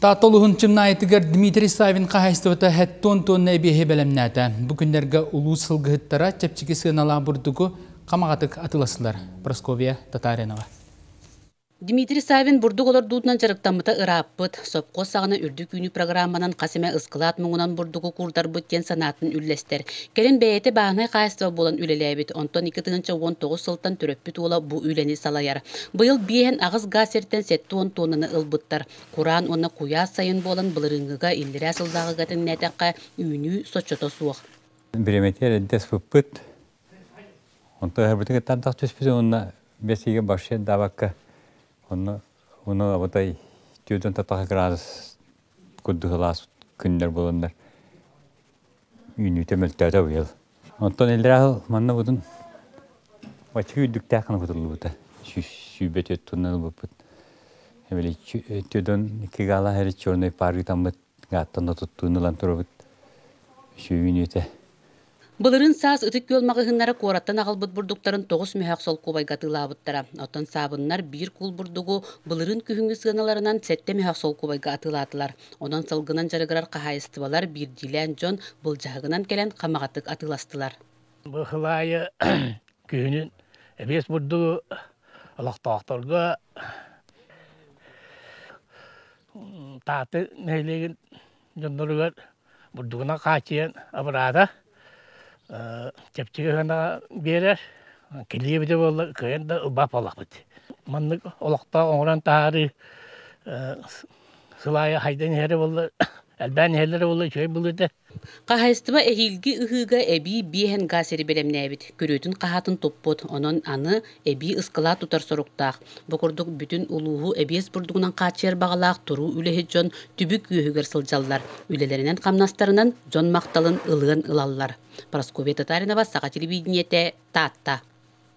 Таатта улууһун Чымнаайытыгар Дмитрий Савин хаһаайыстыбата 70 тонна эбиэһи бэлэмнээтэ. Бу күннэргэ улуус сылгыһыттара чэпчэки сыаналаах бурдугу хамаҕатык атыыластылар. Прасковья Татаринова. Дмитрий Савин бурдук олордуутунан дьарыктаммыта ырааппыт. Сопхуос саҕана үрдүк үүнүү программанан хас эмэ ыскылаат муҥунан бурдугу куурдарбыт диэн санаатын үллэстэр. Кэлин бэйэтэ бааһынай хаһаайыстыба буолан үлэлээбит. Онтон 2019 сылтан төрөппүт уола бу үлэни салайар. Быйыл 5-8 гаас сиртэн 70 тоннаны ылбыттар. Кураан уонна куйаас сайын буолан былырыыҥҥыга иллэрээ сыллааҕыга тэҥнээтэххэ үүнүү соччото суох. Бириэмэтигэр эрдэ ыспыппыт. Онтон ыһарбытыгар тардах түспүт уонна бэс ыйга вообще даабакка онно уну абытай 40 градус курдук сылаас күннэр буоланнар үүнүүтэ мөлтөөтө быйыл. Онтон иллэрээ сыл манна бутун бачча үрдүктээх гына кутуллубута. 124 тонна ылбыппыт. Эбили 42 гаала хери черный пар ыытаммыт гааттан отуттуун ылан турабыт. Сүүнүүтэ. Былырыын саас Ытык Күөл маҕаһыыннара куораттан аҕалбыт бурдуктарын 9 мөһөөх солкуобайга атыылаабыттара. Оттон саабыннар биир куул бурдугу былырыын күһүҥҥү сыаналарынан 7 мөһөөх солкуобайга атыылаатылар. Онон сылгынан дьарыгырар хаһаайыстыбалар биирдиилээн дьон былдьаһыгынан кэлэн хамаҕатык атыыластылар. Бу сыл аайы күһүнүн эбиэс бурдугу олохтоохторго Таатты нэһилиэгин дьонноругар бурдугунан хааччыйан абыраата, чэпчэки сыанаҕа биэрэр, килиэ эбитэ буоллар кыайан да ылбат буоллахпыт. Маннык олохтоох оҥорон таһаарыы сыл аайы хайдан иһэрэ буоллар, элбээн иһэллэрэ буоллар үчүгэй буолуо этэ. Хаһаайыстыба эһиилги ыһыыга эбии биэһэн гаас сири бэлэмнээбит, күрүөтүн хаһаатын туппут, онон аны эбии ыскылаат тутар соруктаах. Бу курдук бүтүн улууһу эбиэс бурдугунан хааччыйар баҕалаах туруу үлэһит дьон түбүк үөһүгэр сылдьаллар, үлэлэринэн-хамнастарынан дьон махталын ылыан ылаллар. Прасковья Татаринова, Саха телевидениетэ, Таатта.